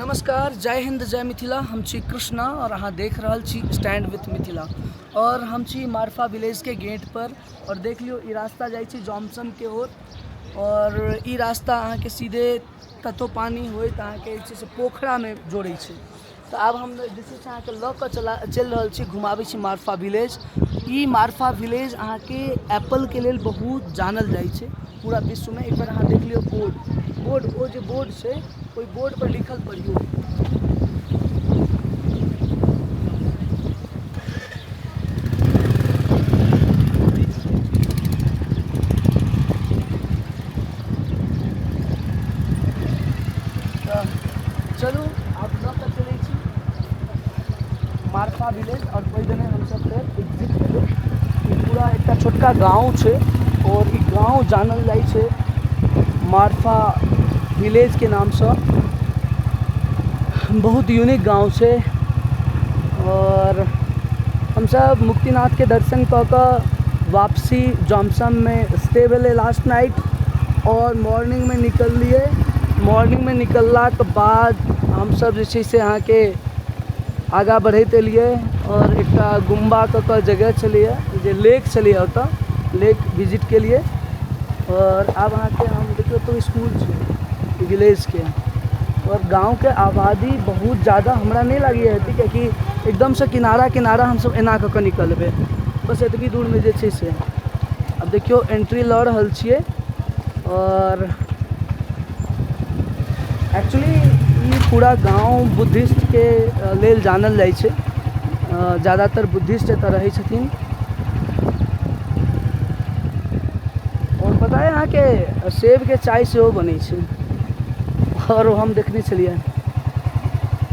नमस्कार, जय हिंद, जय मिथिला। हम छी कृष्णा और अहाँ देख रहल छी स्टैंड विथ मिथिला और हम छी मार्फा विलेज के गेट पर। और देख लियौ, ई रास्ता जाइ छै जॉमसम के ओर और ई रास्ता अहाँके सीधे ततो पानी होइत अहाँके जे छै से पोखरामे जोड़ै छै। तऽ आब हम जे छै से अहाँके लऽ कऽ चलि रहल छी, घुमाबै छी मार्फा विलेज। ई मार्फा विलेज अहाँके एप्पलके लेल बहुत जानल जाइ छै पूरा विश्वमे। एक बेर अहाँ देख लियौ बोर्ड बोर्ड ओ जे बोर्ड छै ओहि बोर्डपर लिखल पढ़ियौ। तऽ चलू आब लऽ कऽ चलै छी मार्फा विलेज और ओहि दने हमसब फेर एग्जिट हेबै। ई पूरा एकटा छोटका गाँव छै और ई गाँव जानल जाइ छै मार्फा विलेजके नामसँ। बहुत यूनिक गाँव छै और हमसब मुक्तिनाथके दर्शन कऽ कऽ वापसी जॉमसममे स्टे भेलै लास्ट नाइट और मॉर्निंगमे निकललियै। मॉर्निंगमे निकललाके बाद हमसब जे छै से अहाँके आगाँ बढ़ैत एलियै और एकटा गुम्बा कऽ कऽ जगह छलैए जे लेक छलैए, ओतऽ लेक विजिट केलियै। और आब अहाँके हम देखियौ तऽ इसकुल छै विलेजके और गाँवके आबादी बहुत जादा हमरा नहि लागैए हेतै, किएकि एकदमसँ किनारा किनारा हमसब एना कऽ कऽ निकलबै, बस एतबी दूरमे जे छै से। आब देखियौ एंट्री लऽ रहल छियै और एक्चुअली ई पूरा गाँव बुद्धिस्टके लेल जानल जाइ छै, जादातर बुद्धिस्ट एतऽ रहै छथिन। आओर पता है अहाँके सेबके चाय सेहो बनै छै और हम देखने छलियै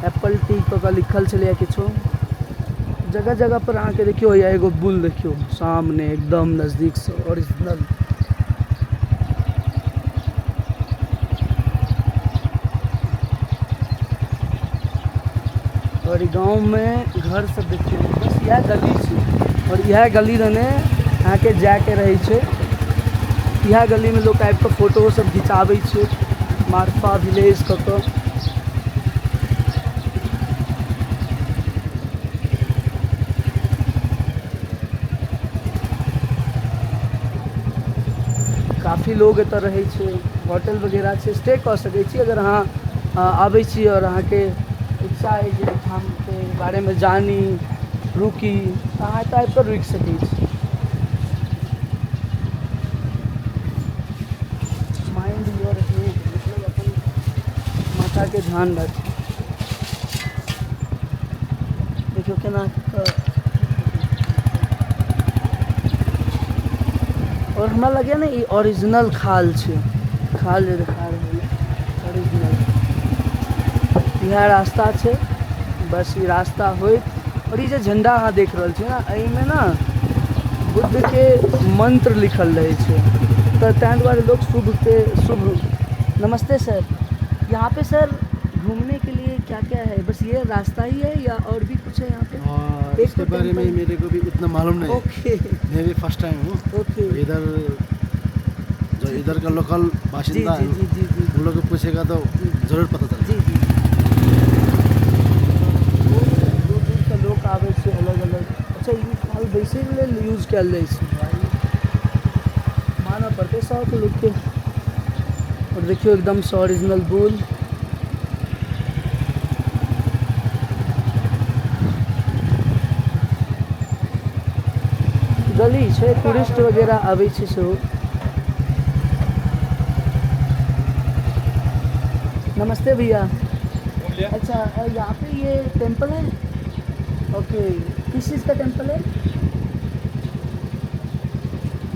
एप्पल टी कऽ कऽ लिखल छलैए किछो जगह जगह पर। अहाँके देखियौ हैया एगो बुल देखियौ सामने एकदम नजदीकसँ ओरिजिनल। और ई गाँवमे घर सब देखियौ, बस इएह गली छै और इएह गली दने अहाँके जायके रहै छै। इएह गलीमे लोक आबि कऽ फोटो सब घिचाबै छै मार्फा विलेज कऽ कऽ। काफी लोग एतऽ रहै छै, होटल वगैरह छै, स्टे कऽ सकै छी अगर अहाँ आबै छी आओर अहाँके इच्छा अइ जे एहिठामके बारेमे जानी रुकी, तऽ अहाँ एतऽ आबि कऽ रुकि सकै छी। माइंड your head, मतलब अपन माथाके ध्यान राखू। देखियौ केना कऽ। और हमरा लगैए ने ई ओरिजिनल खाल छै, खाल जे देखा रहल ओरिजिनल। इएह रास्ता छै, बस ई रास्ता होइत और ई जे झण्डा अहाँ देख रहल छियै ने, एहिमे ने बुद्धके मन्त्र लिखल रहै छै, तऽ ताहि दुआरे लोक शुभके शुभ। नमस्ते सर, यहाँ पे सर घूमने के लिए क्या क्या है? बस ये रास्ता ही है या और भी कुछ है यहाँ पे? हाँ, एक इसके तो बारे में टेम्पल। मेरे को भी इतना मालूम नहीं। ओके। मैं भी फर्स्ट टाइम हूँ। ओके। इधर जो इधर का लोकल बाशिंदा है, जी जी जी उन लोग को पूछेगा तो जरूर पता चलेगा। जी जी। दूर दूरसँ लोक आबै छै अलग अलग। अच्छा, ई फल बैसैके लेल यूज कयल जाइ छै, मानऽ पड़तै शौक लोकके। और देखियौ एकदमसँ ओरिजिनल बुल गली छै, टूरिस्ट वगैरह आबै छै सेहो। नमस्ते भैया। अच्छा, यहाँ पे ये टेम्पल है? ओके, किस चीज़ का टेम्पल है?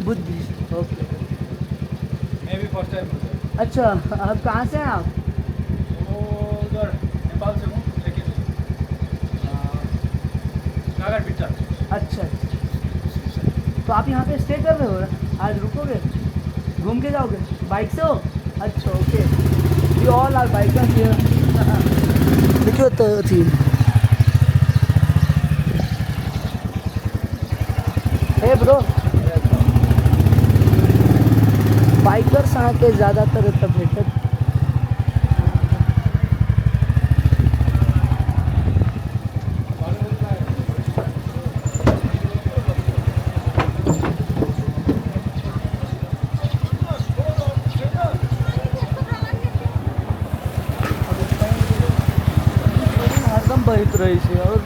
Buddhist, okay. मैं भी फर्स्ट टाइम हूँ सर। अच्छा, आप कहाँ से हैं आप? वो उधर नेपाल से हूँ, लेकिन नागर। अच्छा अच्छा, तो आप यहाँ पे स्टे कर रहे हो? आज रुकोगे, घूम के जाओगे? बाइक से हो? अच्छा, okay. We all are bikers here. देखियौ तऽ अथी हे ब्रो, बाइकर्स अहाँके ज़्यादातर एतऽ भेटत। बहैत रहै छै। आओर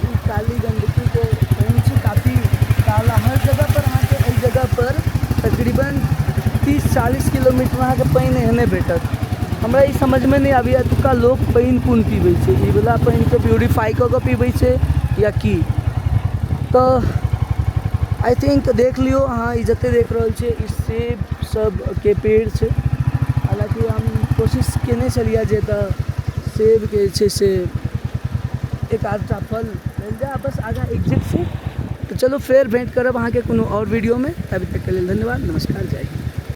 ई काली गण्डकीके पानि छै काफी काला। हर जगहपर अहाँके एहि जगहपर तकरीबन 30-40 किलोमीटर अहाँके पानि एहने भेटत। हमरा ई समझमे नहि आबैए एतुका लोक पानि कोन पीबै छै, ई वला पानिके प्योरीफाइ कऽ कऽ पीबै छै या की। तऽ I think देख लियौ अहाँ, ई जतेक देख रहल छियै ई सेब सबके पेड़ छै। हालाँकि हम कोशिश कयने छलियै जे एतऽ सेबके जे छै से एक आधटा फल मिल जाय, बस आगाँ एग्जिट छै। तऽ चलू फेर भेँट करब अहाँके कोनो आओर वीडियोमे, अभी तकके लेल धन्यवाद, नमस्कार, जय हिन्द।